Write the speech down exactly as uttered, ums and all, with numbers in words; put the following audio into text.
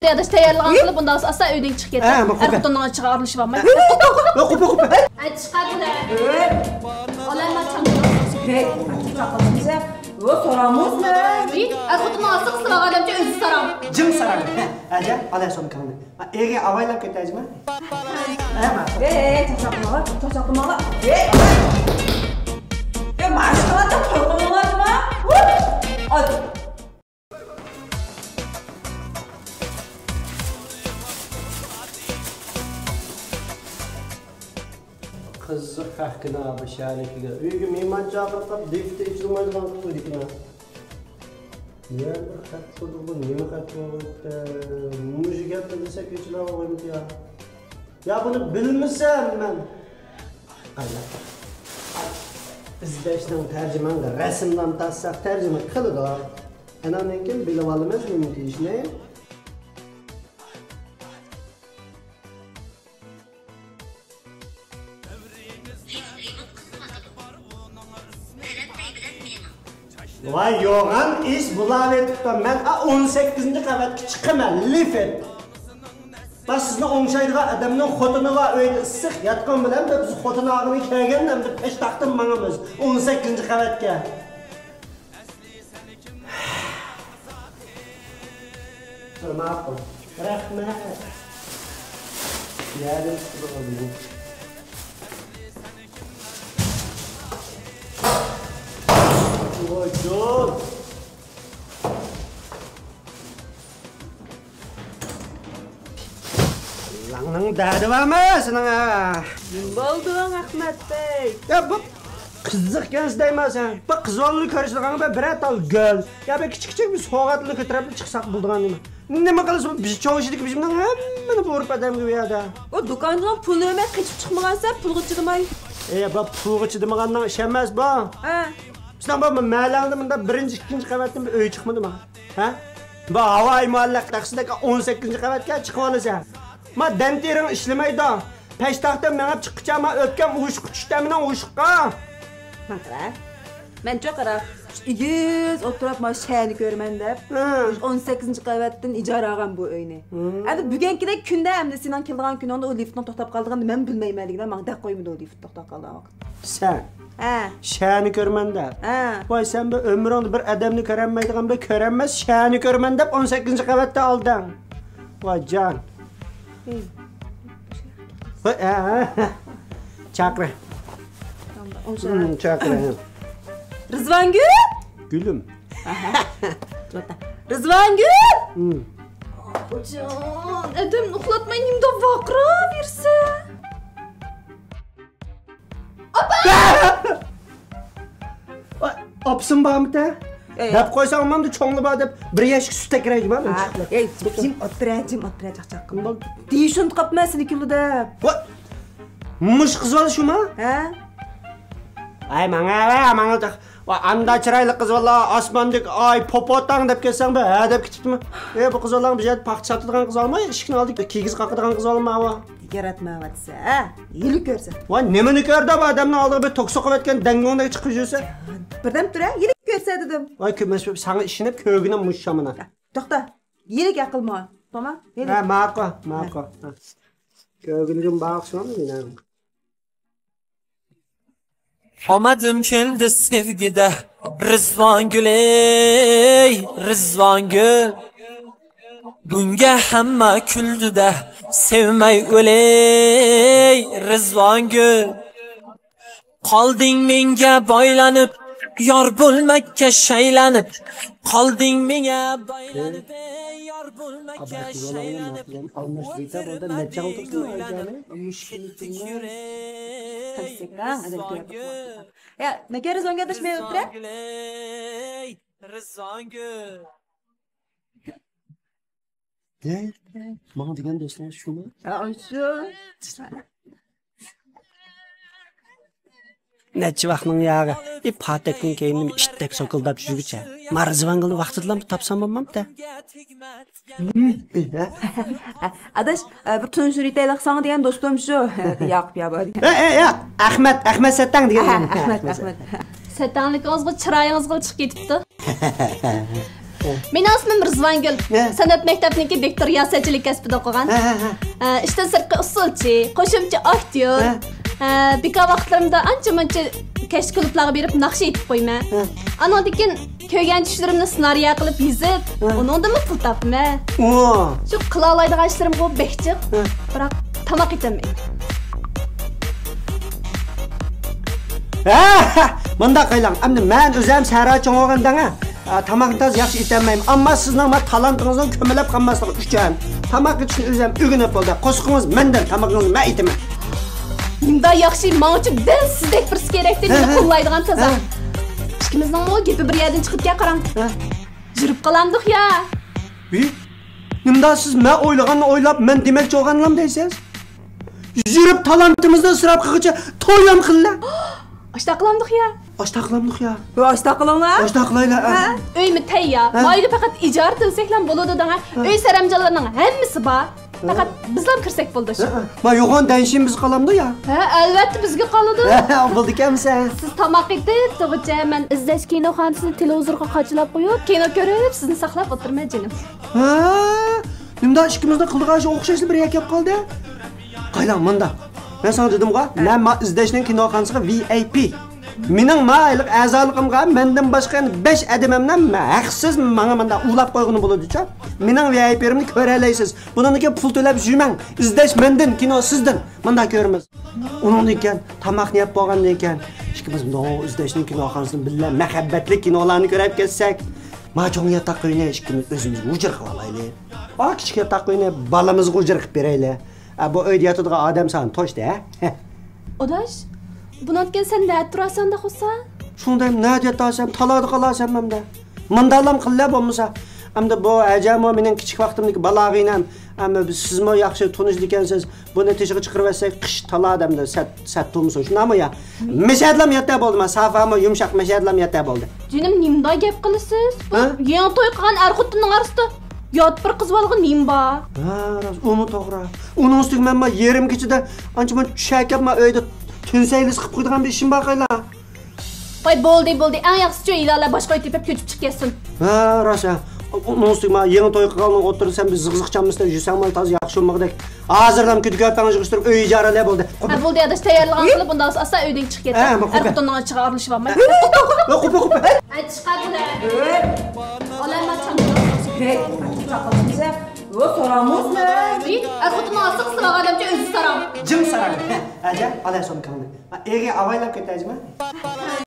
ئاداش تەييارلىغان قىلىپ، ئۇنداق ئاستا ئۆيدىن چىقىپ كەت. ھە، ماقۇل. ئەر خوتۇننىڭ ئىچىگە ئارىلىشىپ ئالماي. ھە، قوپا، قوپا. ھەي، چىقار بۇلار. ئالا، ما چاقىلىق. ھەي، چاقىلىشمىسا. ئۇ سورامۇزمۇ؟ ئەر خوتۇننىڭ ئاستى قىسىلغان ئادەمچە ئۆزى سارام. جىم سارام. ھە، ئەجە، ئالا سومكاڭنى. ئېغى ئاۋايلاپ كەتەيجىما. ھە، ماقۇل. ھەي، ھەي، چاقچاقلىماڭلار، چاقچاقلىماڭلار. ھەي، ھەي، ماشىنا توي قىلىڭلارما؟ ھۇ! قىزىق خەقكىنا بۇ شەھەرنىڭكىگە. ئۆيگە مېھمان چاقىرىپ قاپ، لىفت ئېچىلمايدىغان قىلىپ قويدىكىنا. يەنە بىر خەت قىلدى بۇ، نېمە خەت قىلىۋېتتى؟ مۇشۇ گەپنى دېسەك ئېچىلاۋالغىيمىز يا. يا بۇنى بىلمىسەم مەن. قايلا. ئىزدەشنىڭ تەرجىمانغا رەسىملەرنى تارتساق تەرجىمە قىلىدۇ. ئاناندىن كېيىن بىلىۋالىمىز نېمە دېيىشنى. ۋاي يوغان ئىش بولاۋېتىپتۇ. مەن ئا ئون سەككىزىنچى قەۋەتكە چىقىمەن، لىفت. بس سىزنى ئوڭشايدىغان ئادەمنىڭ خوتۇنى بار ئۆيدە ئىسسىق ياتقان بىلەن بىز خوتۇن ئاغىنى كەلگەن ئەمدى پەشتاقتىن ماڭىمىز ئون سەككىزىنچى قەۋەتكە. ماقۇل. رەھمەت. يەردىن چىقىدىغان بۇ. ۋاي جان. لاڭنىڭ دەردى بارمۇ سېنىڭ ھە؟ نېمە بولدۇڭ ئەخمەت بەگ؟ يا بۇ قىزىقكەنسە دەيمەن سەن. بۇ قىز بالىنى كۆرسىتىدىغان بىر، بىرەر تال گۈل يا بىر كىچىك كىچىك بىر سوۋغاتنى كۆتۈرۈپ چىقساق بولىدىغان نېمە؟ نېمە قىلسا بىز چوڭ ئىشىدىكى بىزنىڭ ھەممىنى بۇ ئۇرۇپ ئادەمگە بۇ يەردە. ئۇ دۇكاندىن پۇلنى بەرمەي قېچىپ چىقمىغانسەن پۇلغا چىدىماي. ئە بۇ پۇلغا چىدىمىغاننىڭ ئىشى ئەمەس بۇ. ھە. بىزنىڭ بۇ مەھەللەڭدە مۇنداق بىرىنچى، ئىككىنچى قەۋەتتىن بىر ئۆي چىقمىدىمۇ؟ ھە؟ بۇ ھاۋايى مۇئەللەق تەخسىدەك ئون سەككىزىنچى قەۋەتكە چىقىۋالىسەن. ما دەنتېرىڭ ئىشلىمەيدۇ. پەشتاقتىن مېڭىپ چىققىچە ما ئۆپكەم ئۇشقا چۈشتى مېنىڭ ئۇشقا. ماڭ قارا. مەنچۇ قارا. ئېگىز ئولتۇرۇپ ما شەھەرنى كۆرىمەن دەپ. ھە. ئون سەككىزىنچى قەۋەتتىن ئىجارە ئالغان بۇ ئۆينى. ھە. ئەمدى بۈگۈنكىدەك كۈندە ئەمدى سېنىڭ كېلىدىغان كۈنۈڭدە ئۇ لىفتنىڭ توختاپ قالىدىغىنىنى مەن بىلمەيمەنلىكىنى ماڭا دەپ قويمىدى ئۇ لىفت توختاپ قالىدىغان ۋاقىت. سەن. ھە. شەھەرنى كۆرىمەن دەپ. ھە. ۋاي، سەن بىر ئۆمرۈڭدە بىر ئادەمنى كۆرەلمەيدىغان بىر كۆرەلمەس شەھەرنى كۆرىمەن دەپ ئون سەككىزىنچى قەۋەتتە ئالدىڭ. ۋاي جان. ھە. ۋاي، ھە، ھە. چاقىرە. ھىم، چاقىرە. رىزۋانگۈل! گۈلۈم. رىزۋانگۈل! ھىم. جان، ئادەمنى ئۇخلاتماي نېمىدەپ ۋارقىراۋېرىسەن؟ ئاپا! ۋاي، ئاپىسىمۇ بارمىتە؟ ئەي. دەپ قويساڭ مامدا چوڭلا بار دەپ بىر يەشىك سۈت ئەكىرەيدىما مەن ھە، چىقىپ. ئەي، جىم ئولتۇر، جىم ئولتۇر، چاقچاق قىلما. دېيىشۇنتۇپ قاپتىمەن سېنى كۈلدى دەپ. ۋاي، مۇشۇ قىز بالا شۇما؟ ھە. ئاي، ماڭا، ماڭا. ۋاي، ئاندا چىرايلىق قىز بالا، ئاسماندىكى ئاي، پوپوتاڭ دەپ كەتسەڭ بىر ھە دەپ كېتىپتىمۇ؟ ئەي، بۇ قىز بالىنىڭ بۇ يەردە پاختا ساتىدىغان قىز بالىمۇ؟ ئىشىكنىڭ ئالدىدا كىگىز قاقىدىغان قىز بالىمۇ؟ ياراتمايۋاتىسەن، ھە؟ ھېلى كۆرسە. ۋاي، نېمىنى كۆردى بۇ ئادەمنىڭ ئالدىغا بىر توك سوقۇۋەتكەن دەڭگۇڭدەك چىقىپ يۈرسە؟ بىردەم تۇرە، ھېلى كۆرسە دېدىم. ۋاي، كۆرمەس، ساڭا ئىشىنىپ كۆرگىنىم مۇشۇ شامىنا. توختا، ھېلى گەپ قىلما، تامام؟ ھېلى. ھە، ماقۇل، ماقۇل. ھە. كۆرگىنىم بار ئوخشىمامدۇ مېنىڭ؟ ئامادىم كۈلدى سەۋگىدە، رىزۋانگۈل، ئەي، رىزۋانگۈل. بۈگۈنگە ھەممە كۈلدى-دە، سەۋمەي ئۆلەي، رىزۋانگۈل. قالدىڭ مەڭگە بايلىنىپ، يار بولماككە شەيلىنىپ. قالدىڭ مەڭگە بايلىنىپ، يار بولماككە شەيلىنىپ. يا، نەگە رىزۋانگۈل ئاداش مەن ئۆتتۈرە؟ رىزۋانگۈل. دەل ماڭا دېگەن دوستلار شۇمۇ؟ ھە، شۇ. نەچچە ۋاقنىڭ ياغى. ئى، پاتەكنىڭ كەينىدىن ئىتتەك سوكۇلداپ يۈرگۈچە. ما رىزۋانگۈلنى ۋاقتىدىلا تاپسام بولمامتى؟ ئاداش، بىر تونۇشتۇرۇۋېتەيلى، ساڭا دېگەن دوستۇم شۇ. ياقۇپ يا بار. ئە، ئە، ياق. ئەخمەت، ئەخمەت سەتەڭ دېگەن. ئەخمەت، ئەخمەت. سەتەڭلىكىڭىزغۇ چىرايىڭىزغىلا چىقىپ كېتىپتۇ. مېنىڭ ئىسمىم رىزۋانگۈل. ھە. سەنئەت مەكتەپنىڭكى دىكتور رىياسەتچىلىك كەسپىدە ئوقۇغان. ھە، ھە، ھە. ئە، ئىشتىن سىرتقى ئۇسسۇلچى، قوشۇمچە ئاكتيور. ھە. ئە، بىكار ۋاقىتلىرىمدا ئانچە-مۇنچە كەچلىك كۇلۇبلارغا بېرىپ ناخشا ئېيتىپ قويىمەن. ھە. ئانىڭدىن كېيىن كۆرگەن چۈشلىرىمنى سېنارىيە قىلىپ يېزىپ، ھە، ئۇنىڭدىنمۇ پۇل تاپىمەن. ئۇ. شۇ قىلالايدىغان ئىشلىرىمغۇ بەك جىق. ھە. بىراق تاماق ئېتەلمەيمەن. ھە، ھە، مۇنداق قىلايلى. ئەمدى مەن ئۆزۈم سەھرا چوڭ بولغاندىن، ئا، تاماقنى تازا ياخشى ئېتەلمەيمەن. ئەمما سىزنىڭ مانا تالانتىڭىزنىڭ كۆمۈلۈپ قالماسلىقى ئۈچۈن تاماق ئېتىشنى ئۆزۈم ئۆگىنىپ بولدى. قورسىقىڭىز مەندىن، تامىقىڭىزنى مەن ئېتىمەن. مۇنداق ياخشى، ماڭىچۇ دەل سىزدەك بىرسى كېرەكتى، ھە، مېنى ھە. قوللايدىغان تازا. ھە. ئىككىمىزنىڭمۇ گېپى بىر يەردىن چىقىدىكەن، قاراڭ. ھە. يۈرۈپ قالامدۇق يا؟ ۋىي، نېمىدا سىز مەن ئويلىغاننى ئويلاپ، مەن دېمەكچى بولغانلام دەيسىز؟ يۈرۈپ تالانتىمىزنى ئىسراپ قىلغۇچە تويام قىللا. ئاشتا قىلامدۇق يا؟ ئاشتا قىلامدۇق يا؟ ۋە ئاشتا قىلىڭلار. ئاشتا قىلايلا، ھە. ھە؟ ئۆيمۇ تەييار. ھە. مايىگە پەقەت ئىجارە تۆلىسەكلام بولىدۇ دەڭە. ھە. ئۆي سەرەمجانلىرىنىڭ ھەممىسى بار. ھە. پەقەت بىزلام كىرسەك بولىدۇ. ھە، ھە. ما يوغان دەنشىن بىز قالامدۇ يا؟ ھە، ئەلۋەتتە بىزگە قالىدۇ. ھە، بولدىكەنمىسە. سىز تاماق ئېتىپ تۇرغۇچە مەن ئىزدەش كىنوخانىسىنى تېلېۋىزورغا قاچىلاپ قويۇپ، كىنو كۆرۈپ سىزنى ساقلاپ ئولتۇرىمەن جېنىم. ھە، نېمىدا ئىككىمىزنىڭ قىلىدىغان ئىشى ئوخشاشلا بىر يەرگە كېلىپ قالدى. قايلاڭ مۇندا. مەن ساڭا دېدىمغۇ، مەن ما ئىزدەشنىڭ كىنوخانىسىغا ۋىئايپى. مېنىڭ ما ئايلىق ئەزالىقىمغا مەندىن باشقا يەنە بەش ئادىمىمنى ھەقسىز ماڭا مۇندا ئۇلاپ قويغىنى بولىدۇچۇ. مېنىڭ ۋىئايپىمنى كۆرەلەيسىز. بۇنىڭدىن كېيىن پۇل تۆلەپ يۈرمەڭ. ئىزدەش مەندىن، كىنو سىزدىن. مۇنداق كۆرىمىز. ئۇنىڭدىن كېيىن تاماقنى يەپ بولغاندىن كېيىن ئىككىمىز مۇنداق ئىزدەشنىڭ كىنوخانىسىنى بىللە مەھەببەتلىك كىنولارنى كۆرۈپ كەتسەك. ما چوڭ ياتاق ئۆينى ئىككىمىز ئۆزىمىزگە ئۇجرا قىلىۋالايلى. ئا كىچىك ياتاق ئۆينى بالىمىزغا ئۇجرا قىلىپ بېرەيلى. ئا، بۇ ئۆيدە ياتىدىغان ئادەم سانى توشتى، ھە؟ ئاداش، بۇنىڭدىن كېيىن سەن نەدە تۇرارسەن دە قوسا؟ شۇنداق نەدە ياتارسەن، تالادا قالارسەن مەندە. مۇنداقلام قىللە بولمىسا. ئەمدى بۇ ئەجەمۇ مېنىڭ كىچىك ۋاقتىمدىكى بالا ئاغىنەم. ئەمما بىز، سىزمۇ ياخشى تونۇشىدىكەنسىز. بۇنى تېشىغا چىقىرىۋەتسەك، قىش تالادا ئەمدى سەت، سەت تۇرمىسۇن. شۇنداقمۇ يا؟ مەشەدىلام ياتە بولدى، ما سافامۇ يۇمشاق مەشەدىلام ياتە بولدى. جېنىم، نېمىنداق گەپ قىلىسىز؟ بۇ ھە؟ يېڭى توي قىلغان ئەر خوتۇننىڭ ئارىسىدا يات بىر قىز بالىغا نېمە بار؟ ھە، راست، ئۇمۇ توغرا. ئۇنىڭ ئۈستىگە مەن ما يېرىم كېچىدە ئانچە مۇنچە چۈشەكەپ ما ئۆيدە تۈن سەيلىسى قىلىپ قويىدىغان بىر ئىشىم بار قايلا. ۋاي، بولدى، بولدى. ئەڭ ياخشىسىچۇ، ھېلىلا باشقا ئۆي تېپىپ كۆچۈپ چىقىپ كەتسۇن. ھە، راست، ھە. ئۇنىڭ ئۈستىگە ما يېڭى توي قىلغاننىڭ ئوتتۇرىسىدا سەن بىر زىغزىغ چالمىسىدا يۈرسەڭ ما تازا ياخشى بولمىغۇدەك. ھازىرلا كۆتۈكۈپ ئەپەڭ يىغىشتۇرۇپ ئۆي ئىجارىلە بولدى. ھە، بولدى، ئاداش، تەييارلىغان قىلىپ، ئۇنداق ئاستا ئۆيدىن چىقىپ كەت. ھە، بولدى. ئەر خوتۇننىڭ ئىچىگە ئارىلىشىپ ئالماي. قوپا، قوپا. ھە، چىقار بۇلار. ئالايما چامدۇر. ھەي، چاقالمىسا. ئۇ سورامۇسنى. ئەر خوتۇننىڭ ئاستىغا قىسىلغان ئادەمچە ئۆزى ساراڭ. جىم ساراڭ. ئەجە، ئالاي سومكاڭنى. ئېغى ئاۋايلاپ كېتەيجىما.